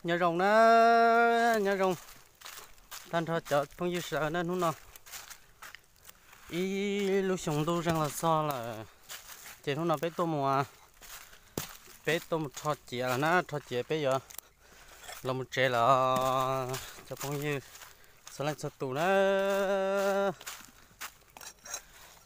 Nyob zoo na, nyob zoo tag nrho cov phooj ywg sawv daws na. Hnub no ib lub xyoo ntuj zeeg los txog lawm, ces hnub no peb tuaj mus, peb tuaj mus rho ciav lawm na, rho ciav peb yuav los mus tsev lawm. Cov phooj ywg txhua leej txhua tus na,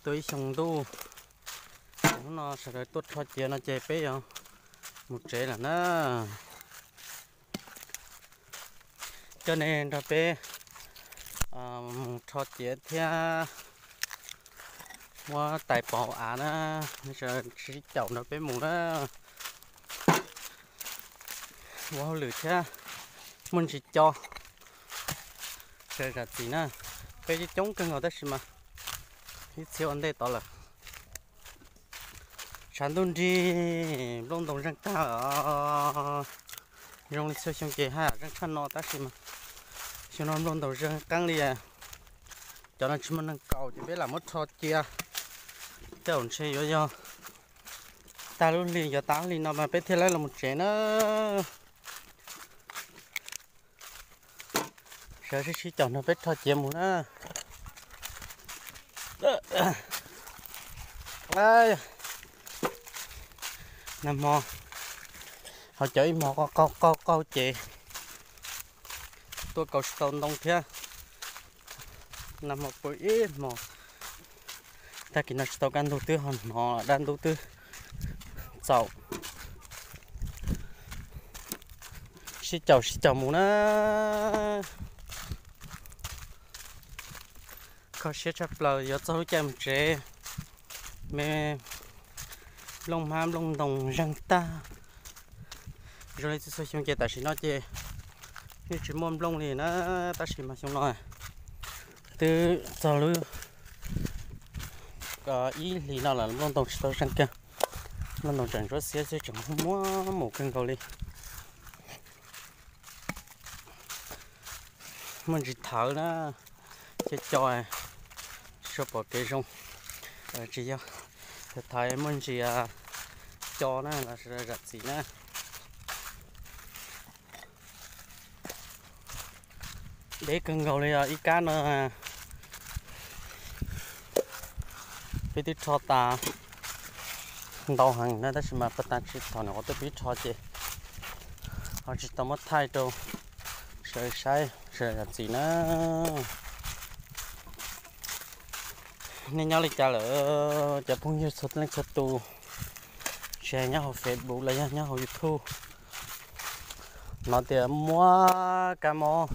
tuaj ib xyoo ntuj, hnub no sawv daws tuaj rho ciav no ces peb yuav mus tsev lawm na. Coj nej nrog peb mus rho ciav thiab muab tais pov hauv av na, sib caum nrog peb mus na. Ua hauj lwm thiab muaj ntsis co, sawv daws zam txim na. Peb coob coob kawg nkaus tab sis mas ib txhia ua ntej tod lawm. Tshav ntuj nrig, nplooj ntoos zeeg tag os. Zoo li txhua xyoo ces haj yam zeeg tshaj no tab sis mas xyoo no nplooj ntoos zeeg qeeb li. Cov no tsis muaj neeg kaus ces peb lam muab rho cia. Tej zaum ntshe yuav yog tag lub hli, yuav tag hli no mas peb thiaj li los mus tsev na. Sawv sib sib caum nrog peb rho ciav mus na. Nag hmo ho cov ib hmos qaug qaug qaug ces tuaj kaus tsis tau ntoo thiab. Nag hmo pw ib hmos, tag kis no tsis tau kaj ntug twb ho hnov dab ntub twb txaus. Sib caum sib caum mus na. Kho siab tshaj plaws yuav txog lub caij mus tsev, me nplooj hmab nplooj ntoos zeeg tag. Zoo li txhua txhua xyoo ces tam sim no ces yeej tsis muaj nplooj li na, tab sis mas xyoo no twb txog lub ib hlis no lawm nplooj ntoos tsis tau zeeg kiag. Nplooj ntoos tseem ntsuab xiab xwb, tseem muaj mus kawg nkaus li. Muaj ntsis thawv na, co co, tsis tshua pom kev zoo, tsis yog, thawv muaj ntsis co na los zam txim na. Deb kawg nkaus li os, ib kab no peb twb rho tas ntau heev na, tab sis mas pas tas tsis thaum nws ua tuaj pib rho ces ho tsis tau muab thaij rau sawv daws saib, sawv daws zam txim na. Nej nyob li cas lawm cov phooj ywg txhua leej txhua tus, tsis hais nyob hauv Facebook los yog nyob hauv YouTube, hnov tias muaj kab mob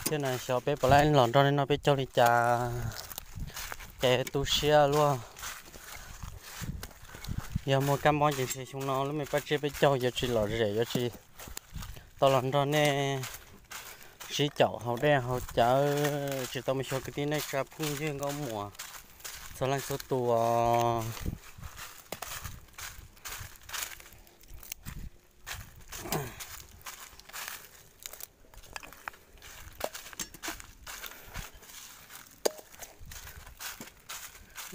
thiab na, xyov peb puas laib los nrog nej noj peb caug li cas, ces tu siab luaj. Yog muaj kab mob ces ntshe xyoo no lub me paj tsiab peb caug yuav tsis lom zem, yuav tsis tau los nrog nej sib caum haus dej haus cawv, tsis tau mus xyuas kwv tij neej tsa phooj ywg nkauj muam txhua leej txhua tus.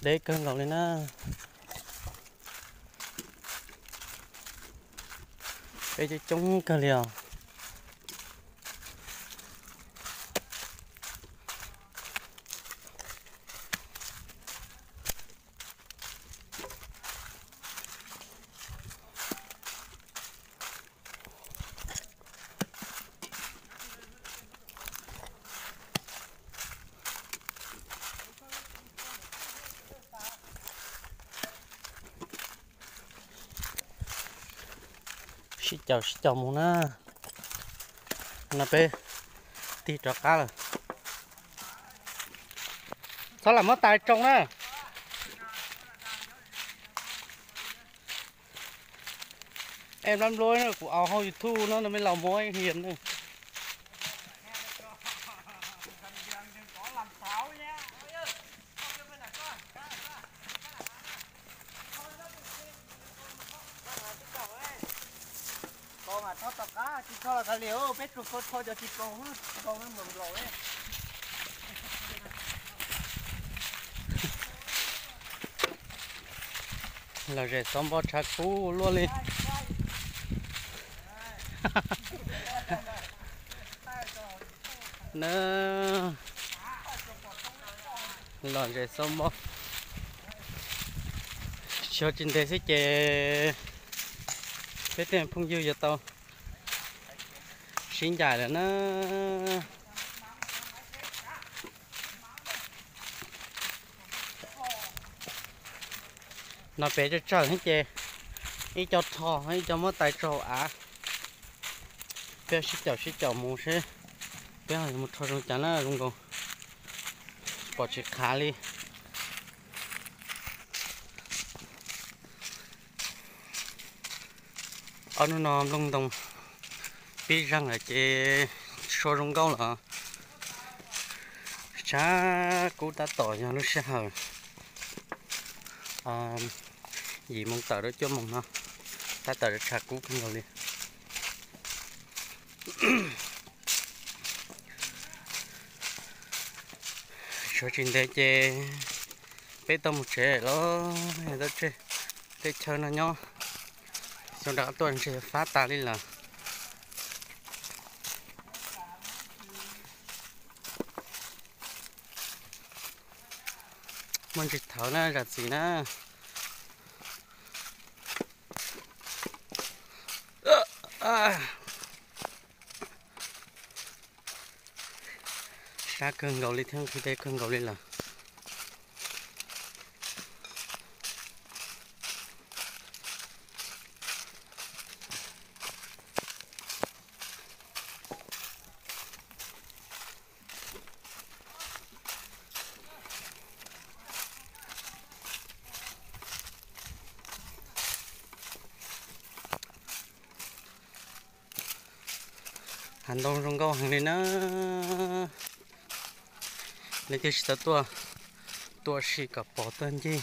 Deb kawg nkaus li na. Peb coob coob kawg li os. Sib caum sib caum mus na. No peb tig rov qab lawm. Txhob lam muab tais tsoo na. Em lab npluab kuv au hauj YouTube no no me laus muab hias na. Los zem xov npo tshav kub luaj li. Na, los ze xab mob. Xyov tsis ntev xwb ces peb tej phooj ywg yuav tau sib ncaim lawm na. No pem tsawg tsawg thiab ces ib co rho ib co muab tais tso hauv av. Peb sib caum sib caum mus seb peb ho yuav mus rho zoo cas na zoo nkaus. Pom tsis qhav li. Ob hnub no nplooj ntoos pib zeeg lawm ces sua zoo nkauj lawm. Tshav kub tab tom yog lub sij hawm yim moos tawm rau cuaj moos no, tab tom tshav kub kawg nkaus li. Tshuav tsis ntev ces peb tau mus tsev lawm, tau tseg tej chaw no nyob, xyoo rov qab tuaj ntshe fab tas li lawm. Muaj ntsis thawv na zam txim na. Sab kawg nkaus li thiab nqhis dej kawg nkaus li lawm. Hav ntoo zoo nkauj heev li na. Leej twg tsis tau tuaj, tuaj sim kom pom tuaj ncig.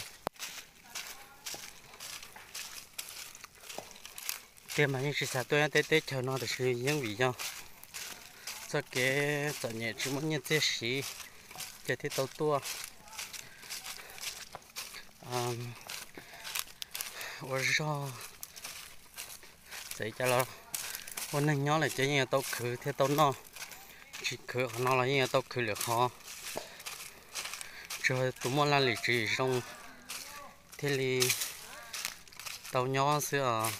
Tiag mas yeej tsis xav tuaj nyob tej teb chaws no tiam sis yeej vim yog txoj kev txom nyem tsis muaj nyiaj txiag siv ces thiaj tau tuaj ua zog. Txawm cas los ua neeg nyob lawm ces yeej yuav tau khwv thiaj tau noj, tsis khwv qhov no los yeej yuav tau khwv lwm qhov. Tsuas tus muaj laj lim tswv yim zoo thiaj li tau nyob xwb os.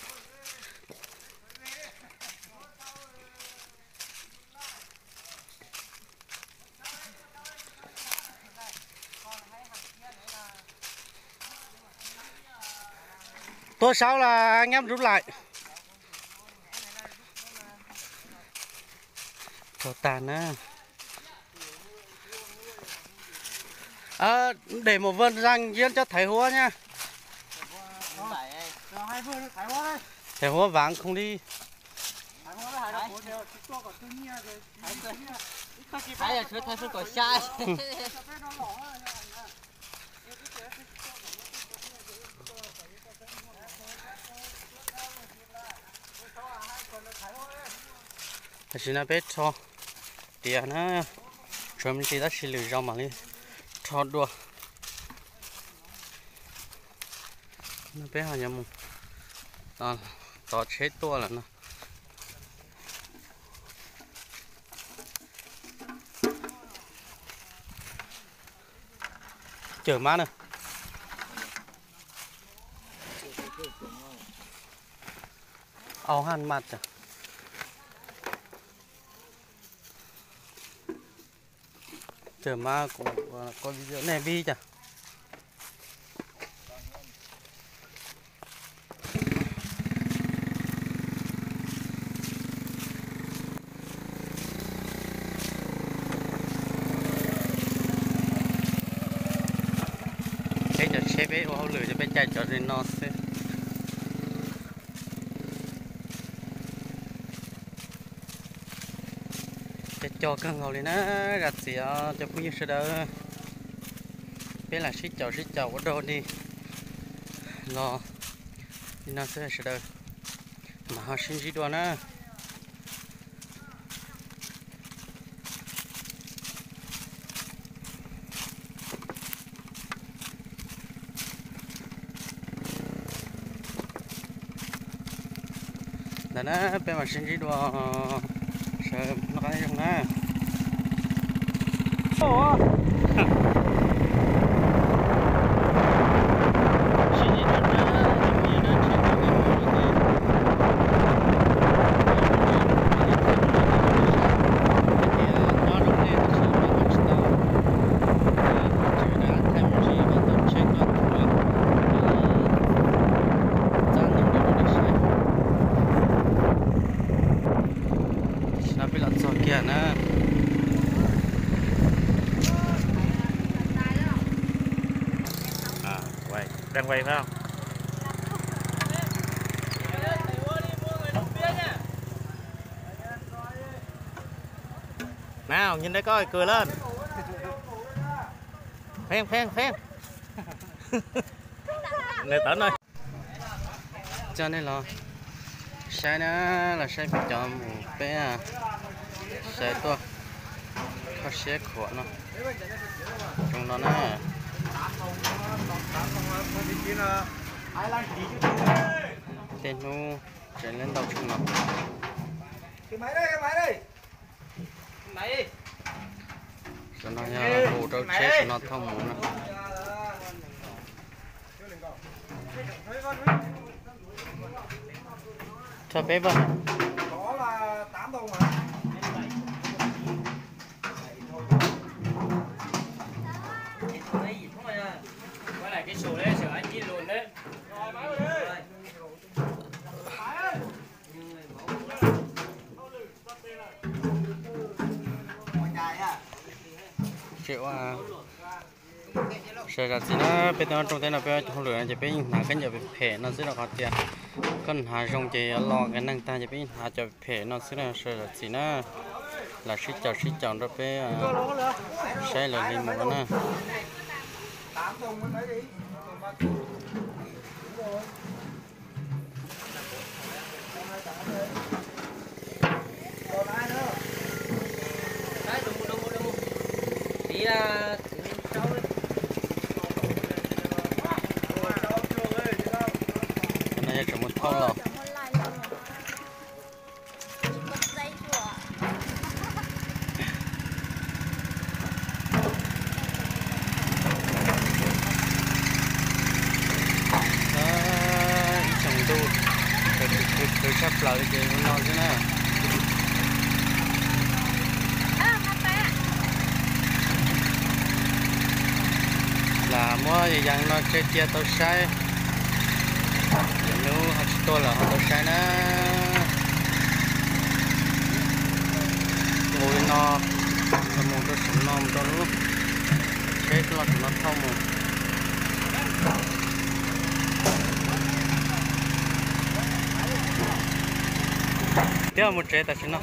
Tuaj saud las nyab rub laim. Rau tag na. Để một vần răng, Diên cho thầy húa nha. Thầy húa vắng không đi. Thầy húa với Hải là của thầy, chỉ cho còn tôi nghe rồi. Thầy là sửa thầy không còn sai. Tam sim no peb rho tiav na, tshuav me ntsis tab sis lwm zaus mam li rho dua. No peb ho yuav mus tov tsheb tuaj lawm no. Cawm mab na. Au haj mas, cawm mab kuv, kuv nej vij cas. Peb cov tsheb peb ua hauj lwm ces peb caij cov li no xwb. Cov cog kawg nkaus li na, zam txim os cov phooj ywg sawv daws. Peb lam sib caum sib caum ua dog dig los li no xwb sawv daws, mam ho sib ntsib dua na. Ntawd na, peb mam sib ntsib dua, sawv noj qab nyob zoo na. Tam sim no peb los txog kiag na. Đang quay phải không? Nào, nhìn đây coi, cười lên. Phem, phem, phem. Nws tawv no. Coj nej los saib na, los saib peb cov mus peb, saib tuaj kho siab khuam no, zoo no na. Tej hnub tseem leb ntau tshaj no. Saum no yog hu rau tsheb saum no thauj mus na. Thauj peb vaj. Sawv zam txim na, peb tej no rooj teb no peb ua hauj lwm no ces peb yeej hnav khaub ncaws phem phem no xwb rau qhov tias koj hnav zoo ces yuav lo kiag neeg tag ces peb yeej hnav cov phem no xwb na, sawv zam txim na. Lam sib caum sib caum nrog peb saib lawv li mus no na. No yog tseem mus thauj los. Ib tsoom ntuj, khwv khwv tshaj plaws li ces ua no xwb na. Lam muab yas yas no tse cia tau saib. Lwm hnub ho tsis tuaj lawm ho tau saib na. Nqus li no, mus rau saum no, mus rau lub tsheb loj saum no thauj mus. Thiab mus tsev tam sim no.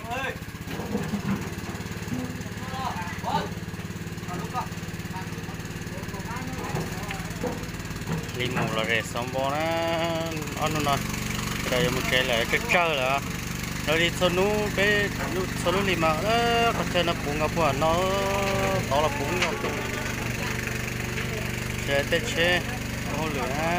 Li mus los ze xov npo na, ob hnub no sawv daws yuav mus tsev lawm, tsawg tsawg lawm. Raws li txhua hnub peb, txhua lub hli mas qhov chaw no puv nkaus puag no, tod los puv nkaus. Sawv daws tej tsheb ua hauj lwm na.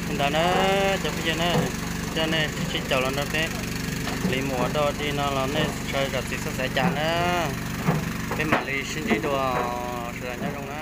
Li ntawd na, cov phooj ywg na, coj nej sib caum los nrog peb li mus ua dog dig no los nej sawv zam txim txhob xav cas na. Peb mam li sib ntsib dua, sawv daws nyob zoo na.